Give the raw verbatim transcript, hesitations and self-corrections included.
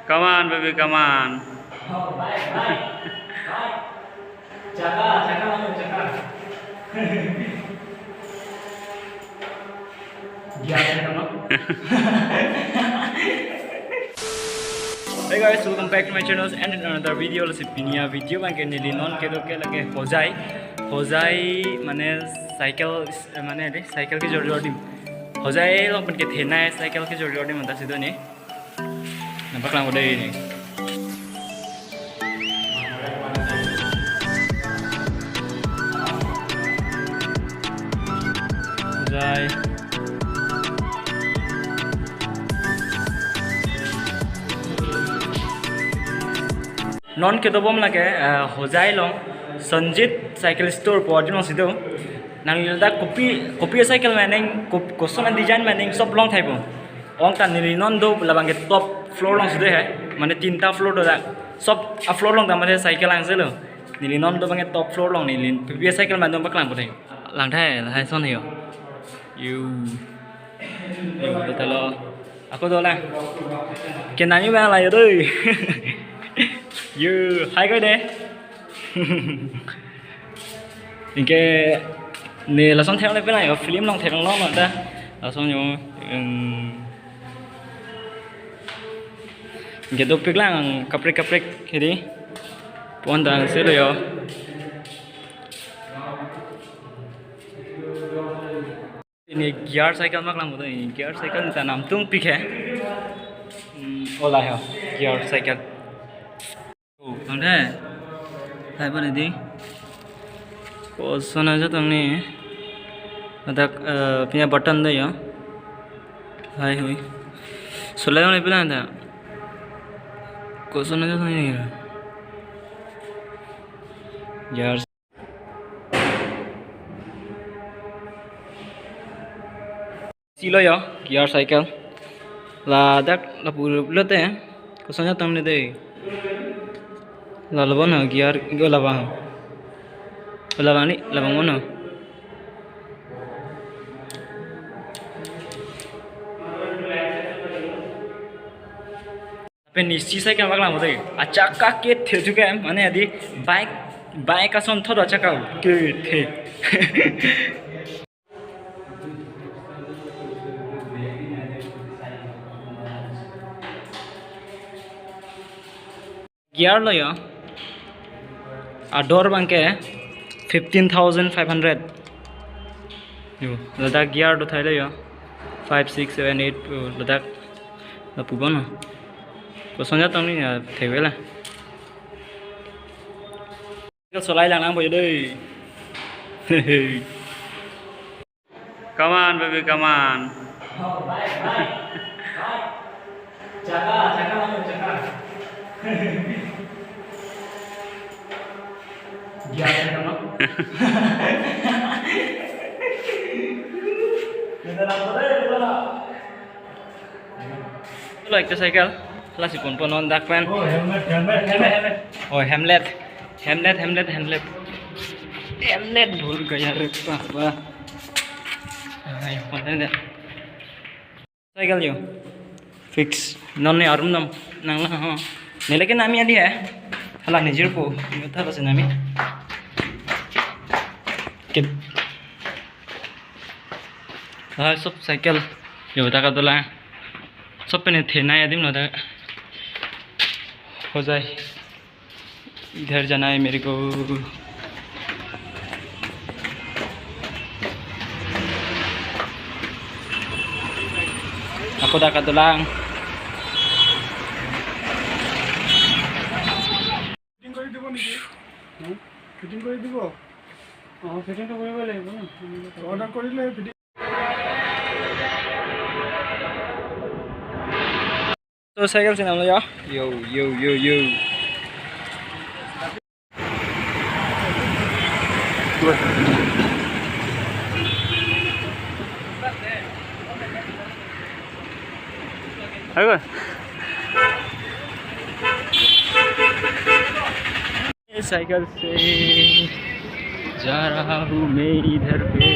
Come on, baby, come on. Hey guys, welcome back to my channel and another video. Lasi pini a-video abang ke neli non kedo ke lake Hojai. Hojai mane cycle, eh, mane de cycle kejor jor adim. Hojai along pen kethenei cycle kejor jor adim anta si do ne. Nangpaklang ko dei ne. Hojai. Non kedobom lake, eh, Hojai along Sanjit Cycle Store pu adim along si do. Nangli ladak kopi, kopi cycle maneng, kop-, koson a-design maneng sob longthai po. Ong ta neli non do labang ke top floor along si do he. Mane tinta floor do dak. Sob a-floor along ta mane cycle lang si lo. Neli non do abang ke top floor along neli kopi cycle man do paklang po dei. Langthai, lahai ason he yo. Yo. Yo, kita lo. Ako dolang. Kenani bang la yo doi. Yo, hai ko dei. Anke ne lason theklong le pena yo, film along theklong lo ta. Lason yo, em, anke dopik lang kaprek kaprek hedi. Pon dan si lo yo. Ini gear cycle mak lang betul ini. Gear cycle ta namtungpik he. Hmm, ola he. Gear cycle. Oh, ante. Hai, apa tadi? Koson aja tong ni. Ada, eh, punya button do yo. Hai, hui. Sulai ni pila ada. Koson aja tong ni. Gear si lo yo, gear cycle. Ladak lapu lote, koson aja tong ni dei. La labang no, gear, go labang. Labang ni, labang mono. Pen isi cycle paklang betul. Achaka kethe juga em, mane adi bike, bike ason thot achaka kethe. Gear lo yo. Ador abang ke fifteen thousand five hundred. Yo, ladak gear do thai lo yo. Five, six, seven, eight, oh, ladak. Lapu bono. Koson aja tong ni ya, thevela. Solai lang nang po dei. Come on, baby, come on. Lo ekta cycle, lasi ponpon non dak pen. Oh, helmet, helmet, helmet, helmet. Oh, helmet. Helmet, helmet, helmet. Helmet bhul gaya re papa. Ai, ponpon dei. Cycle yo. Fix. Non ne arum nam nang na ho. Ne lake nami adi he. Hala ne jirpo. Yo tha bas nami. Kit. Ah, sob cycle. Yo, ta ka dolang. Sob pen thenei adim lo ta. Hojai. इधर जाना है मेरे को। Ako ta ka dolang. Fitting কৰি দিব নেকি? হুম? ফিটিং কৰি দিব? অ, ফিটিংটো কৰিবই লাগিব ন। অৰ্ডাৰ কৰিলে fitting. So, cycle si nam lo yo. Yo, yo, yo, yo. Ayo. ये साइकिल से जा रहा हूँ मैं इधर पे।